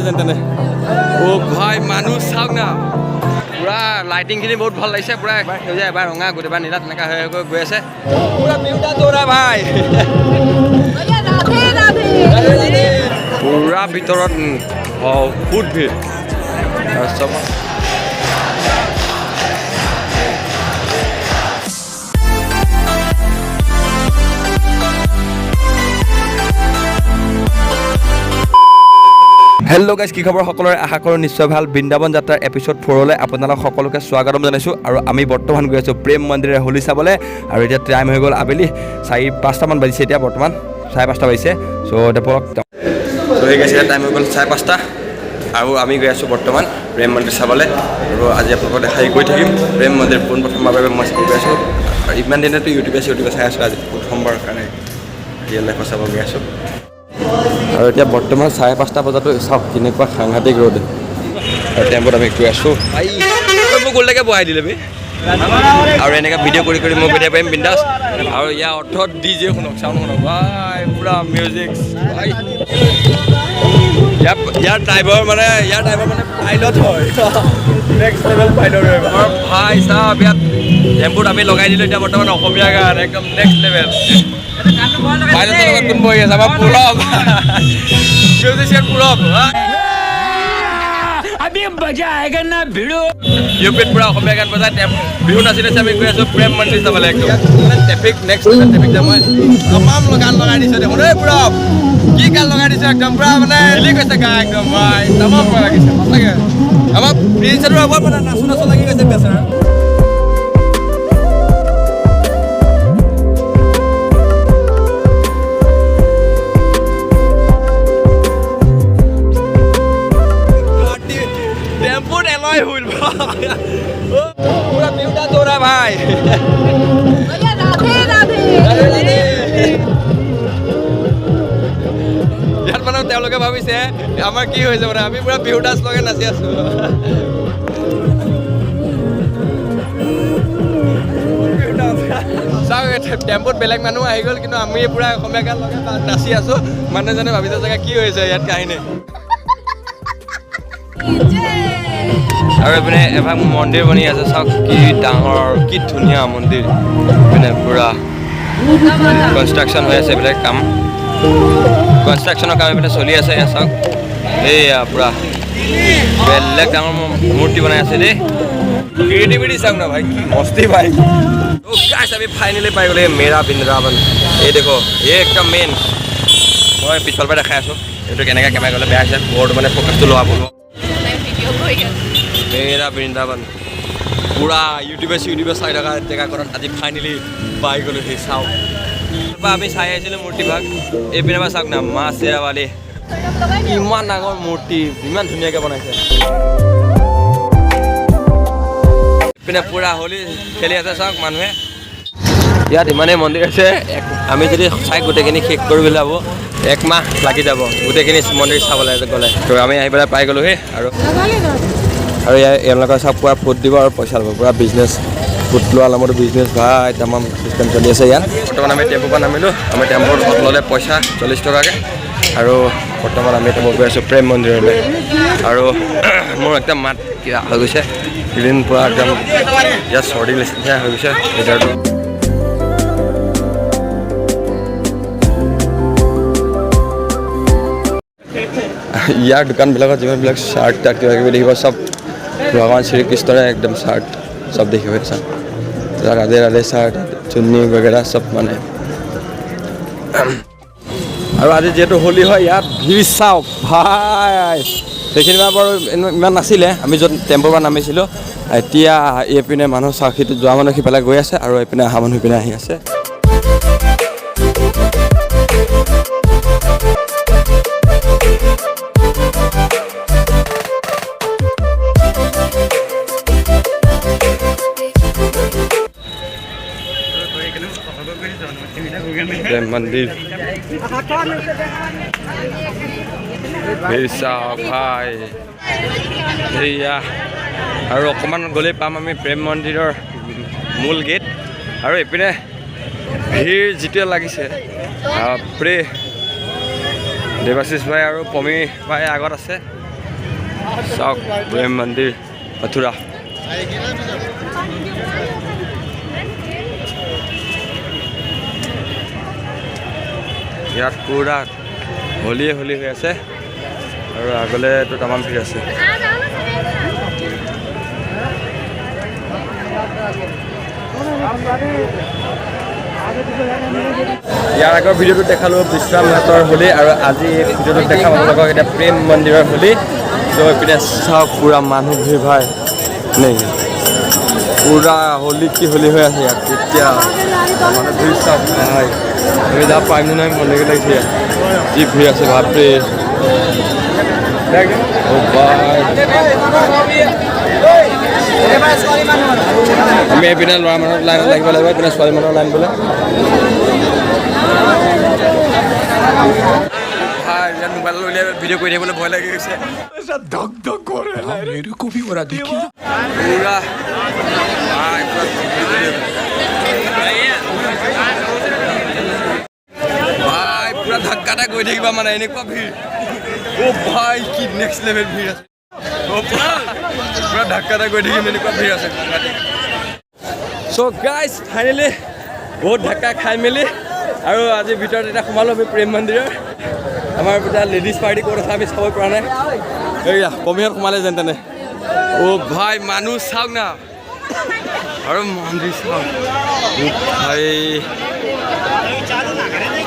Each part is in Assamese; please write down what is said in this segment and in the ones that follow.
দে যেন তেনে। অ' ভাই, মানুহ চাওক না, পূৰা লাইটিংখিনি বহুত ভাল লাগিছে। পূৰা এবাৰ সেউজীয়া, এবাৰ ৰঙা, গোটেইবাৰ নীলা, তেনেকুৱা হৈ হৈ গৈ আছে। পূৰা বিহুটা দৌৰা ভাই, পূৰা ভিতৰত বহুত ভিৰ চব। হেল্ল' গাইজ, কি খবৰ সকলোৰে? আশা কৰোঁ নিশ্চয় ভাল। বৃন্দাবন যাত্ৰাৰ এপিছ'ড 4লৈ আপোনালোক সকলোকে স্বাগতম জনাইছোঁ। আৰু আমি বৰ্তমান গৈ আছোঁ প্ৰেম মন্দিৰে হোলী চাবলৈ। আৰু এতিয়া টাইম হৈ গ'ল আবেলি 4-5টামান বাজিছে। এতিয়া বৰ্তমান 5:30 বাজিছে। চ' এতিয়া বলক। চ' সেই গাইছে, টাইম হৈ গ'ল 5:30 আৰু আমি গৈ আছোঁ বৰ্তমান প্ৰেম মন্দিৰ চাবলৈ। আৰু আজি আপোনালোকক দেখাই গৈ থাকিম প্ৰেম মন্দিৰ। পোনপ্ৰথমবাৰৰ বাবে মই চাব গৈ আছোঁ। আৰু ইমান দিনেতো ইউটিউবে চিউটিউবে চাই আছোঁ, আজি প্ৰথমবাৰৰ কাৰণে ৰিয়েল লাইফত চাব গৈ আছোঁ। আৰু এতিয়া বৰ্তমান 5:30 বজাতো চাওক কেনেকুৱা সাংঘাতিক ৰ'দ। আৰু টেম্পত আমি গৈ আছোঁ। মোক গোলটাকে বহাই দিলে বে। আৰু এনেকৈ ভিডিঅ' কৰি কৰি মই গৈ থাকিব পাৰিম বিন্দাছ। আৰু ইয়াৰ অৰ্থত ডি জে শুনক, চাউণ্ড শুনক ভাই, পূৰা মিউজিক ভাই। ইয়াৰ ড্ৰাইভাৰ মানে পাইলট হয়, নেক্সট লেভেল পাইলট হয় আমাৰ ভাই চাহ। ইয়াত টেম্পুত আমি লগাই দিলোঁ এতিয়া বৰ্তমান অসমীয়া গান, একদম নেক্সট লেভেল। পাইলটৰ লগত কোন বহি আছে? আমাৰ পূৰব, মিউজিচিয়ান পূৰব। अभी मजा आएगा ना भिड़ो। ইউপিত পূৰা অসমীয়া গান বজাই বিহু নাচি নাচি আমি গৈ আছোঁ প্ৰেম মন্দিৰ চাবলৈ। একদম মানে traffic, next level traffic jam হয়। তামাম গান লগাই দিছে দেখোন। এই পূৰব, কি গান লগাই দিছে, একদম পূৰা মানে হিলি গৈছে গা একদম ভাই। তামাম পুৰা লাগিছে সঁচাকে। আমাৰ প্ৰিন্সৰ আগত মানে নাচো নাচো লাগি গৈছে বেচেৰা। টেম্পুত এলয় হুইল, পুৰা বিহুটা দৌৰা ভাই। राधे राधे। ইয়াত মানে তেওঁলোকে ভাবিছে আমাৰ কি হৈছে, মানে আমি পুৰা বিহু ডান্স লগাই নাচি আছো। চাওক, টেম্পুত বেলেগ মানুহ আহি গ'ল, কিন্তু আমি পুৰা অসমীয়া গান লগাই নাচি আছো। মানুহজনে ভাবিছে চাগে কি হৈছে ইয়াত কাহিনী। আৰু এইপিনে এভাগ মন্দিৰ বনি আছে, চাওক কি ডাঙৰ, কি ধুনীয়া মন্দিৰ। এইপিনে পুৰা কনষ্ট্ৰাকশ্যন হৈ আছে, এইবিলাক কাম, কনষ্ট্ৰাকশ্যনৰ কাম এইপিনে চলি আছে। এয়া চাওক, এইয়া পুৰা বেলেগ ডাঙৰ মূৰ্তি বনাই আছে দেই। ক্ৰিয়েটিভিটি চাওক না ভাই, কি মস্তি ভাই। তো গাইস, আমি ফাইনেলি পাই গ'লো মেৰা বৃন্দাবন। এই দেখো, এই একদম মেইন। মই পিছফালৰ পৰা দেখাই আছোঁ। এইটো কেনেকৈ কেমেৰা গ'লে বেয়া হৈছে, বৰটো মানে ফ'কাছটো লোৱাব। মেৰা বৃন্দাবন পুৰা ইউটিউবে চিউটিউবে চাই থকা জেগাখনত আজি ফাইনেলি পাই গ'লো। সেই চাওক বা আমি চাই আহিছিলোঁ মূৰ্তিভাগ। এইপিনে পৰা চাওক না, মা চেৰাৱালী, ইমান ডাঙৰ মূৰ্তি, ইমান ধুনীয়াকৈ বনাইছে। এইপিনে পুৰা হোলী খেলি আছে চাওক মানুহে। ইয়াত ইমানেই মন্দিৰ আছে, আমি যদি চাই গোটেইখিনি শেষ কৰি পেলাব এক মাহ লাগি যাব গোটেইখিনি মন্দিৰ চাবলৈ গ'লে। তো আমি আহি পেলাই পাই গ'লোহি। আৰু ইয়াৰ এওঁলোকৰ চব পূৰা ফুট দিব আৰু পইচা ল'ব, পূৰা বিজনেছ, ফুট লোৱা নামতো বিজনেছ ভাই। তামাম চিষ্টেম চলি আছে ইয়াত। বৰ্তমান আমি টেম্পুৰ পৰা নামিলোঁ। আমি টেম্পুত ল'লে পইচা 40 টকাকৈ। আৰু বৰ্তমান আমি এতিয়া গৈ আছোঁ প্ৰেম মন্দিৰলৈ। আৰু মোৰ একদম মাত কিবা হৈ গৈছে, এইকেইদিন পূৰা একদম ইয়াত চৰ্দি নিচিনা হৈ গৈছে ৱেডাৰটো। ইয়াৰ দোকানবিলাকত যিমানবিলাক চাৰ্ট তাৰ্ট কিবা কিবি দেখিব, চব ভগৱান শ্ৰীকৃষ্ণৰে একদম চাৰ্ট চব দেখিব পাইছা। ৰাধে ৰাধে চাৰ্ট, চুন্নি বগেৰা চব মানে। আৰু আজি যিহেতু হোলী হয়, ইয়াত ভিৰ চাওক ভাই। সেইখিনি বাৰু ইমান নাছিলে আমি য'ত টেম্পুৰ পৰা নামিছিলোঁ। এতিয়া এইপিনে মানুহ চাওক, সেইটো যোৱা মানুহ সিফালে গৈ আছে আৰু এইপিনে অহা মানুহ সিপিনে আহি আছে। প্ৰেম মন্দিৰ ভিৰ চাওক ভাই। এইয়া আৰু অকণমান গ'লেই পাম আমি প্ৰেম মন্দিৰৰ মূল গেট। আৰু এইপিনে ভিৰ যিটোৱে লাগিছে, বাপৰে। দেৱাশিষ ভাই আৰু পমী ভাই আগত আছে। চাওক প্ৰেম মন্দিৰ মথুৰা। ইয়াত পুৰা হোলীয়ে হোলী হৈ আছে আৰু আগলৈতো তামাম ভিৰ আছে। ইয়াৰ আগৰ ভিডিঅ'টোত দেখালোঁ বিশ্ৰাম ঘাটৰ হোলী আৰু আজি এই ভিডিঅ'টোত দেখাম আপোনালোকক এতিয়া প্ৰেম মন্দিৰৰ হোলী। চ' এইপিনে চাওক পুৰা মানুহ ভিৰ ভাই নেই, পুৰা হোলী কি হোলী হৈ আছে ইয়াত। এতিয়া মানুহ ভিৰ চাওক ভাই, আমি যাব পাৰিম নে নহয় সন্দেহ লাগিছে। ইয়াত যি ভিৰ আছে বাপৰে। আমি এইপিনে ল'ৰা মানুহৰ লাইনত লাগিব লাগিব, এইপিনে ছোৱালী মানুহৰ লাইন বোলে। ইয়াত মোবাইল উলিয়াই ভিডিঅ' কৰি থাকিবলৈ ভয় লাগি গৈছে। পুৰা ভাই পুৰা ধাক্কা এটা গৈ থাকিবা মানে এনেকুৱা ভিৰ। অ' ভাই কি নেক্সট লেভেল ভিৰ আছে। পুৰা ধাক্কা এটা গৈ থাকিম এনেকুৱা ভিৰ আছে। চ' গাইজ ফাইনেলি বহুত ধাক্কা খাই মেলি আৰু আজি ভিতৰত এতিয়া সোমালোঁ আমি প্ৰেম মন্দিৰৰ। আমাৰ এতিয়া লেডিজ পাৰ্টি ক'ত আছে আমি চাব পৰা নাই। এইয়া কমিহঁত সোমালে যেন তেনে। অ' ভাই মানুহ চাওক না আৰু মন্দিৰ চাওক। অ' ভাই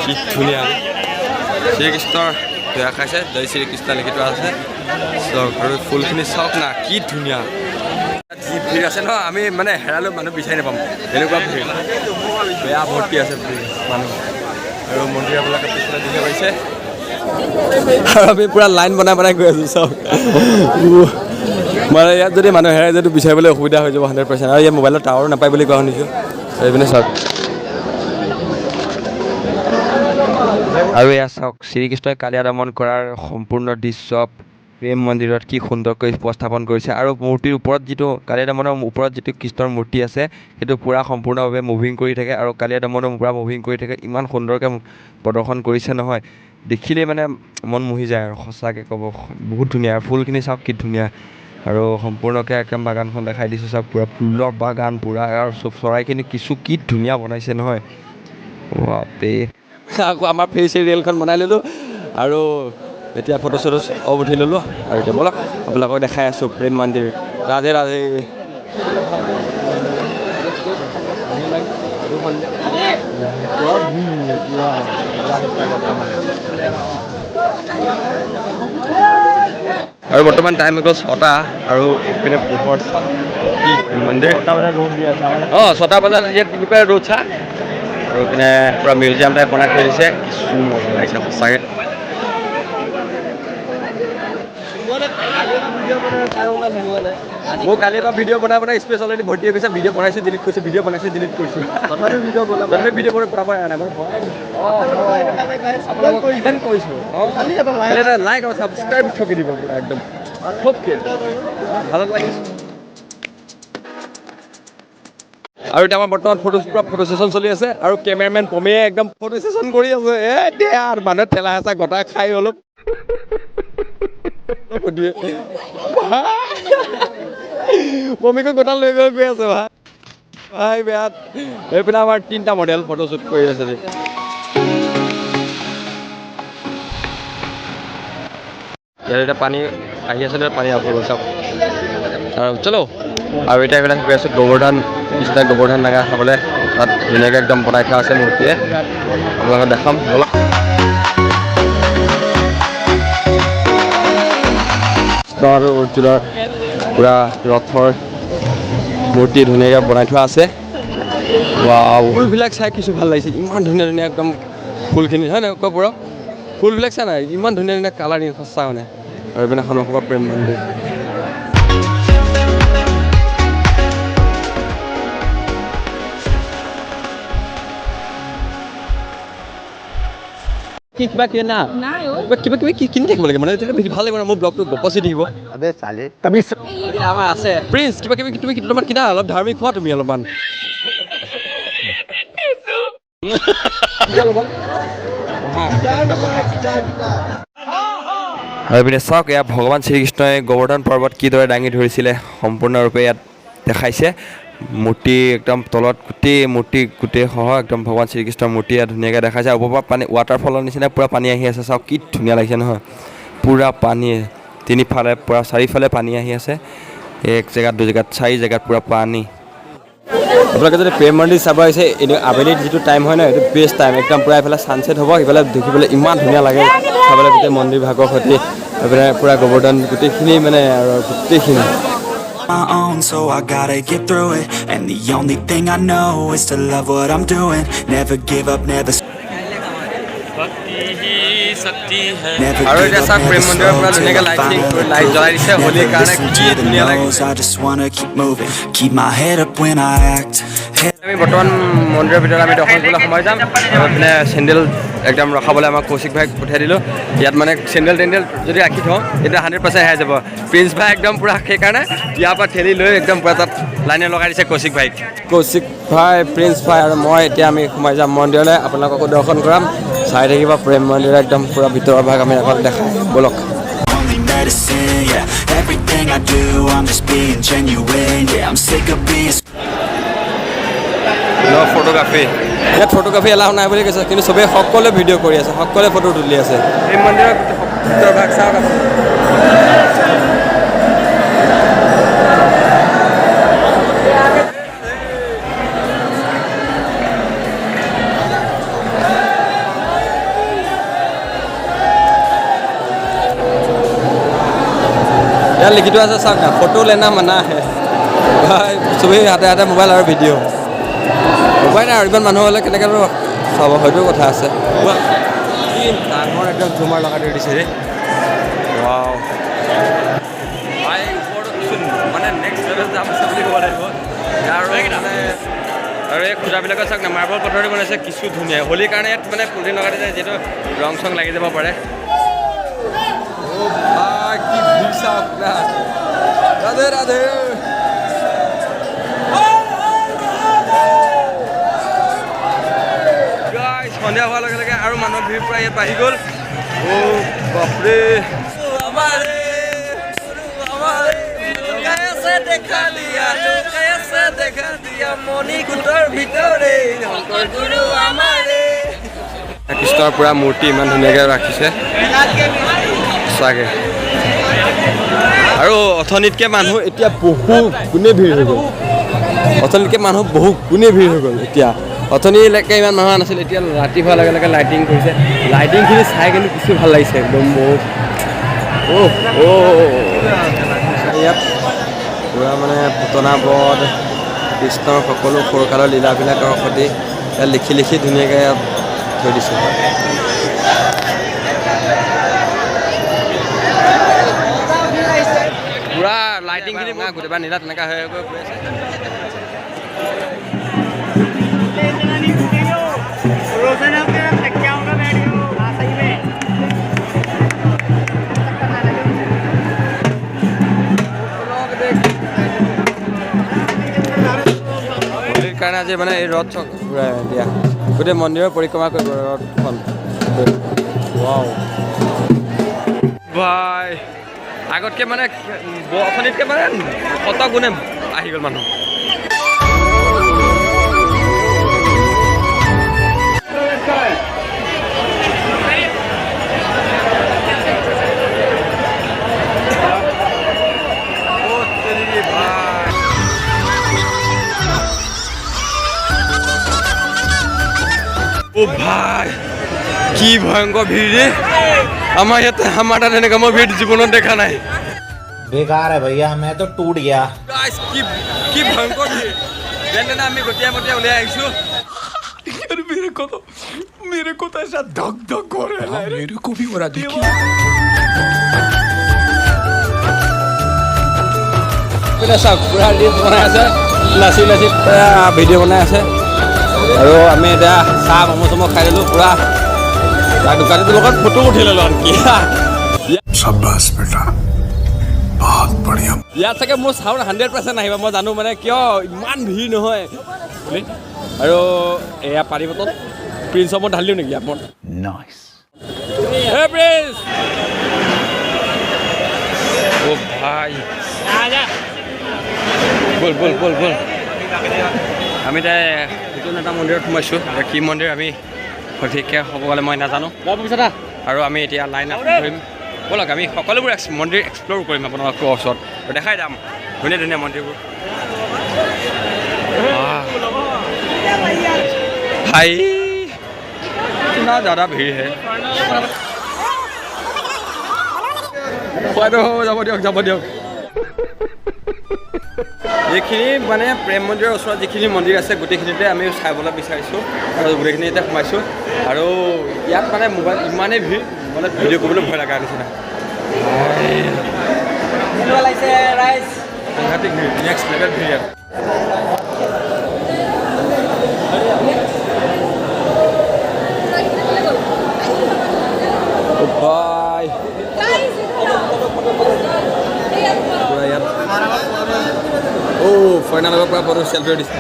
কি ধুনীয়া। শ্ৰীকৃষ্ণৰ দয়া খাইছে, জয় শ্ৰীকৃষ্ণ লিখি থোৱা আছে। চাওক আৰু ফুলখিনি চাওক না কি ধুনীয়া। যি ভিৰ আছে ন, আমি মানে হেৰালেও মানুহ বিচাৰি নাপাম এনেকুৱা ভিৰ, বেয়া ভৰ্তি আছে ভিৰ মানুহ। আৰু মন্দিৰ আপোনালোকে পিছফালে দেখিব পাৰিছে। আৰু আমি পূৰা লাইন বনাই বনাই গৈ আছোঁ চাওক। মানে ইয়াত যদি মানুহ হেৰাই যায় বিচাৰিবলৈ অসুবিধা হৈ যাব 100%। আৰু ইয়াত মোবাইলৰ টাৱাৰো নাপায় বুলি কোৱা শুনিছোঁ। এইপিনে চাওক। আৰু এয়া চাওক শ্ৰীকৃষ্ণই কালিয়া দমন কৰাৰ সম্পূৰ্ণ দৃশ্য প্ৰেম মন্দিৰত কি সুন্দৰকৈ উপস্থাপন কৰিছে। আৰু মূৰ্তিৰ ওপৰত যিটো কালিয়া দমনৰ ওপৰত যিটো কৃষ্ণৰ মূৰ্তি আছে সেইটো পূৰা সম্পূৰ্ণভাৱে মুভিং কৰি থাকে আৰু কালিয়া দমনো পূৰা মুভিং কৰি থাকে। ইমান সুন্দৰকৈ প্ৰদৰ্শন কৰিছে নহয়, দেখিলেই মানে মন মোহি যায় আৰু সঁচাকৈ ক'ব বহুত ধুনীয়া। আৰু ফুলখিনি চাওক কি ধুনীয়া। আৰু সম্পূৰ্ণকৈ একদম বাগানখন দেখাই দিছোঁ চাওক, পূৰা ফুলৰ বাগান পূৰা। আৰু চৰাইখিনি কিছু কি ধুনীয়া বনাইছে নহয়, বাপৰে। আকৌ আমাৰ ফেৰী ৰেলখন বনাই ল'লোঁ আৰু এতিয়া ফটো চটো অলপ উঠি ল'লোঁ। আৰু এতিয়া ব'লক আপোনালোকক দেখাই আছোঁ প্ৰেম মন্দিৰ। ৰাধে ৰাধে। আৰু বৰ্তমান টাইম হৈ গ'ল 6টা আৰু এইপিনে পোহৰ কি মন্দিৰ। অঁ 6টা বজাত ইয়াত কেনেকুৱা ৰ'দ চা। আৰু এইপিনে পূৰা মিউজিয়াম টাইপ বনাই থৈ দিছে, কিছু মজা লাগিছে সঁচাকৈ। মোৰ কালিৰ পৰা ভিডিঅ' বনাই বনাই স্পেচ অলৰেডি ভৰ্তি হৈ গৈছে। ভিডিঅ' বনাইছোঁ ডিলিট কৰিছোঁ, ভিডিঅ' বনাইছোঁ ডিলিট কৰিছোঁ। তথাপি ভিডিঅ' বনাব পৰা নাই। আপোনালোকক কৰিছোঁ এটা লাইক আৰু ছাবস্ক্ৰাইব ঠকি দিব পুৰা একদম ঠকি ভাল লাগিছে। আৰু এতিয়া আমাৰ বৰ্তমান ফটো পূৰা ফটো ছেশ্যন চলি আছে আৰু কেমেৰামেন পমীয়ে একদম ফটো ছেশ্যন কৰি আছে। এ দে আৰু মানুহে ঠেলা হেঁচা গোটা খাই অলপ মম্মীকো গোটা লৈ গৈ গৈ আছে ভাই ভাই বেয়া। এইপিনে আমাৰ 3টা মডেল ফটোশ্বুট কৰি আছে। ইয়াত এতিয়া পানী আহি আছে, পানী আকৌ চাওক। আৰু চলো আৰু এতিয়া এইবিলাক গৈ আছোঁ গোবৰ্ধন, কৃষ্ণ গোবৰ্ধন নাগা চাবলৈ। তাত ধুনীয়াকৈ একদম বনাই থোৱা আছে মূৰ্তিয়ে, আপোনালোকক দেখাম ব'লক। কৃষ্ণ আৰু অৰ্জুনৰ পূৰা ৰথৰ মূৰ্তি ধুনীয়াকৈ বনাই থোৱা আছে। ৱাও, ফুলবিলাক চাই কিছু ভাল লাগিছে, ইমান ধুনীয়া ধুনীয়া একদম ফুলখিনি হয় নহয় কোৱা? ফুলবিলাক চাই নাই ইমান ধুনীয়া ধুনীয়া কালাৰিং সঁচা মানে। আৰু এইপিনে সন্মুখৰ প্ৰেম মন্দিৰ। কি কিবা কিনা কিবা কিবি কি কিনি থাকিব লাগে মানে তেতিয়া বেছি ভাল লাগিব না, মোৰ ব্লগটো গপচি থাকিব। আমাৰ আছে প্ৰিন্স কিবা কিবি তুমি অলপমান কিনা, অলপ ধাৰ্মিক হোৱা তুমি অলপমান। আৰু এইপিনে চাওক, এয়া ভগৱান শ্ৰীকৃষ্ণই গোৱৰ্ধন পৰ্বত কিদৰে দাঙি ধৰিছিলে সম্পূৰ্ণৰূপে ইয়াত দেখাইছে। মূৰ্তি একদম তলত গোটেই মূৰ্তি গোটেই সহ একদম ভগৱান শ্ৰীকৃষ্ণৰ মূৰ্তি ইয়াত ধুনীয়াকৈ দেখাইছে। ওপৰৰ পৰা পানী ৱাটাৰফলৰ নিচিনা পূৰা পানী আহি আছে। চাওক কি ধুনীয়া লাগিছে নহয়, পূৰা পানী তিনিফালে পূৰা চাৰিওফালে পানী আহি আছে। এক জেগাত দুই জেগাত চাৰি জেগাত পূৰা পানী। আপোনালোকে যদি প্ৰেম মন্দিৰ চাব আহিছে, এইটো আবেলিত যিটো টাইম হয় ন, এইটো বেষ্ট টাইম। একদম পূৰা এইফালে ছানছেট হ'ব, সেইফালে দেখিবলৈ ইমান ধুনীয়া লাগে চাবলৈ। গোটেই মন্দিৰ ভাগৰ সৈতে এইপিনে পূৰা গোৱৰ্ধন গোটেইখিনি মানে আৰু গোটেইখিনি। My own, so I gotta get through it. And the only thing I know is to love what I'm doing. Never give up, never Never আৰু give এতিয়া up, চাওক never প্ৰেম মন্দিৰৰ slow পৰা till ধুনীয়াকৈ I lighting finally light prove জ্বলাই it. দিছে হোলীৰ Never কাৰণে, listen কি to the ধুনীয়া লাগিছে। no's, I just wanna keep moving. Keep my head up when I act. Head আমি বৰ্তমান মন্দিৰৰ ভিতৰত আমি দৰ্শন কৰিবলৈ সোমাই যাম। আৰু এইপিনে চেণ্ডেল একদম ৰখাবলৈ আমাক কৌশিক ভাইক পঠিয়াই দিলোঁ। ইয়াত মানে চেণ্ডেল টেণ্ডেল যদি ৰাখি থওঁ, তেতিয়া 100% হেৰাই যাব। প্ৰিন্স ভাই একদম পূৰা সেইকাৰণে ইয়াৰ পৰা ঠেলি লৈ একদম পূৰা তাত লাইনে লগাই দিছে কৌশিক ভাইক। কৌশিক ভাই, প্ৰিন্স ভাই আৰু মই এতিয়া আমি সোমাই যাম মন্দিৰলৈ, আপোনালোককো দৰ্শন কৰাম। চাই থাকিব প্ৰেম মন্দিৰৰ একদম পূৰা ভিতৰৰ ভাগ আমি এখন দেখাই ব'লক। Only medicine, yeah. Everything I do, I'm just being genuine. Yeah, I'm sick of being no photography, ইয়াত ফটোগ্ৰাফী এলাউ নাই বুলি কৈছে, কিন্তু চবেই সকলোৱে ভিডিঅ' কৰি আছে, সকলোৱে ফটো তুলি আছে। এই মন্দিৰৰ ভিতৰৰ ভাগ চাওক আপুনি। ইয়াত লিখি থোৱা আছে চাওক না, "ফটো लेना मना है"। ভাই, চবেই হাতে হাতে মোবাইল আৰু ভিডিঅ'। উপায় নাই আৰু, ইমান মানুহ হ'লে কেনেকৈ চাব, হয়তো কথা আছে। কি ডাঙৰ একদম ঝুমাৰ লগাই থৈ দিছে ৰে। ৱাও ভাই, ওপৰতো কিছু মানে নেক্সট লেভেল জাম আছে বুলি ক'ব লাগিব। আৰু মানে আৰু এই খোজাবিলাকত চাওক না, মাৰ্বল পাথৰেৰে বনাইছে, কিছু ধুনীয়া। হোলীৰ কাৰণে ইয়াত মানে পলিথিন লগাই দিছে, যিহেতু ৰং চং লাগি যাব পাৰে। অ' ভাই, কি ভিৰ চাওক না। ৰাধে ৰাধে। Guys, সন্ধিয়া হোৱাৰ লগে লগে আৰু মানুহৰ ভিৰ পূৰা ইয়াত বাঢ়ি গ'ল। অ' বাপৰে। আমাৰে দেখা দিয়া মণিকূটৰ ভিতৰে শংকৰ গুৰু আমাৰে। কৃষ্ণৰ পূৰা মূৰ্তি ইমান ধুনীয়াকৈ ৰাখিছে চাগে। আৰু অথনিতকৈ মানুহ এতিয়া বহু গুণে ভিৰ হৈ গ'ল। অথনিতকৈ মানুহ বহু গুণে ভিৰ হৈ গ'ল এতিয়া। অথনিলৈকে ইমান মানুহ নাছিল, এতিয়া ৰাতি হোৱাৰ লগে লগে লাইটিং কৰিছে। লাইটিংখিনি চাই কিন্তু কিছু ভাল লাগিছে একদম বহুত। অ' অ' ইয়াত পূৰা মানে পুতনা বধ, কৃষ্ণৰ সকলো সৰুকালৰ লীলাবিলাকৰ সৈতে ইয়াত লিখি লিখি ধুনীয়াকৈ ইয়াত থৈ দিছে। পূৰা লাইটিংখিনি গোটেইবাৰ নীলা তেনেকুৱা হৈ গৈ গৈ আছে। হোলীৰ কাৰণে আজি মানে এই ৰথ চক ঘূৰাই দিয়া, গোটেই মন্দিৰৰ পৰিক্ৰমা কৰিব ৰথখন। ৱাও ভাই, আগতকৈ মানে অথনিতকৈ মানে শত গুণে আহি গ'ল মানুহ। অ' তেৰি ভাই। অ' ভাই, কি ভয়ংকৰ ভিৰ ৰে। আমাৰ ইয়াতে আমাৰ তাত এনেকুৱা মই ভিৰ জীৱনত দেখা নাই। बेकार है भैया, मैं तो टूट गया। Guys, কি কি ভয়ংকৰ ভিৰ। যেন তেনে আমি গতিয়াই মতিয়াই উলিয়াই আহিছোঁ। मेरे को तो ऐसा धक धक हो रहा है। मेरे को भी हो रहा, देखिए। পিনে চাওক, পূৰা ৰিলচ বনাই আছে, নাচি নাচি পূৰা ভিডিঅ' বনাই আছে। আৰু আমি এতিয়া চাহ ম'ম' চম' খাই ল'লোঁ পূৰা। তাৰ দোকানীটোৰ লগত ফটো উঠি ল'লোঁ আনকি। शाबाश बेटा, बहुत बढ़िया। ইয়াত চাগে মোৰ চাউণ্ড 100% আহিব, মই জানো, মানে কিয় ইমান ভিৰ নহয় বুলি। আৰু এয়া পানী বটল প্ৰিন্সৰ মই ঢালি দিওঁ নেকি ইয়াত মই? এই প্ৰিন্স। ভাই, ব'ল ব'ল ব'ল ব'ল। আমি এতিয়া নতুন এটা মন্দিৰত সোমাইছোঁ। এতিয়া কি মন্দিৰ আমি সঠিককৈ ক'ব গ'লে মই নাজানো। আৰু আমি এতিয়া লাইন আপ কৰিম। ব'লক, আমি সকলোবোৰ মন্দিৰ এক্সপ্ল'ৰ কৰিম আপোনালোকৰ ওচৰত আৰু দেখাই যাম ধুনীয়া ধুনীয়া মন্দিৰবোৰ। আহ। भाई, इतना ज़्यादा भीड़ है। খোৱাটো যাব দিয়ক, যাব দিয়ক। এইখিনি মানে প্ৰেম মন্দিৰৰ ওচৰত যিখিনি মন্দিৰ আছে, গোটেইখিনিতে আমি চাবলৈ বিচাৰিছোঁ আৰু গোটেইখিনিতে সোমাইছোঁ। আৰু ইয়াত মানে মোবাইল ইমানেই ভিৰ, মানে ভিডিঅ' কৰিবলৈ ভয় লগা নিচিনা। সাংঘাতিক ভিৰ, নেক্সট লেভেল ভিৰ ইয়াত। বাই। পুৰা ইয়াত অ' ফৰেনাৰ লগত পুৰা ফটো চেল্ফি উঠিছে।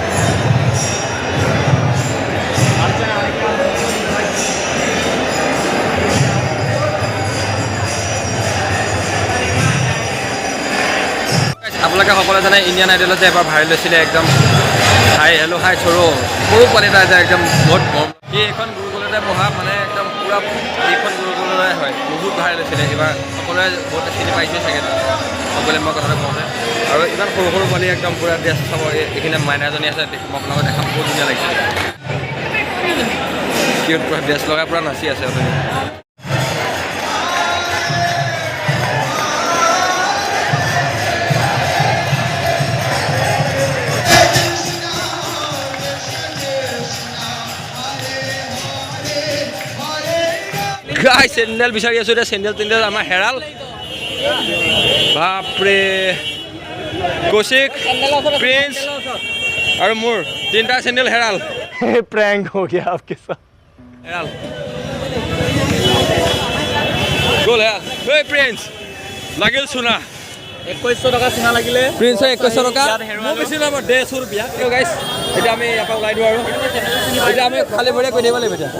আপোনালোকে সকলোৱে জানে, ইণ্ডিয়ান আইডলত যে এবাৰ ভাইৰেল হৈছিলে, একদম হাই হেল্ল' হাই চৰো সৰু পোৱালি এটা যে একদম বহুত মৰম। সি এইখন গুৰুকুলতে পঢ়া, মানে একদম পূৰা এইখন গুৰুকুলৰে হয়। বহুত ভাইৰেল হৈছিলে এইবাৰ, সকলোৱে বহুত চিনি পাইছে চাগে সকলোৱে মই কথাটো কওঁতে। আৰু ইমান সৰু সৰু পোৱালি একদম পূৰা ড্ৰেছ চাব। এইখিনি মাইনা এজনী আছে, মই আপোনালোকক দেখাম, বহুত ধুনীয়া লাগিছে। কিউট, পূৰা ড্ৰেছ লগাই পূৰা নাচি আছে অথনি। গাই চেণ্ডেল বিচাৰি আছোঁ এতিয়া। চেণ্ডেল তেণ্ডেল আমাৰ হেৰাল। বাপৰে, কৌশিক, প্ৰিন্স আৰু মোৰ তিনিটা চেণ্ডেল হেৰাল। प्रैंक हो गया आपके साथ। হেৰাল গ'ল, হেৰাল। ঐ প্ৰিন্স, লাগিল চুনা। 2100 টকা চুনা লাগিলে। প্ৰিন্সৰ 2100 টকা, মোৰ বেছি নহয়, 150 ৰুপিয়া। গাইছ, এতিয়া আমি ইয়াৰ পৰা ওলাই দিওঁ আৰু এতিয়া আমি খালী ভৰিয়ে গৈ থাকিব লাগিব এতিয়া।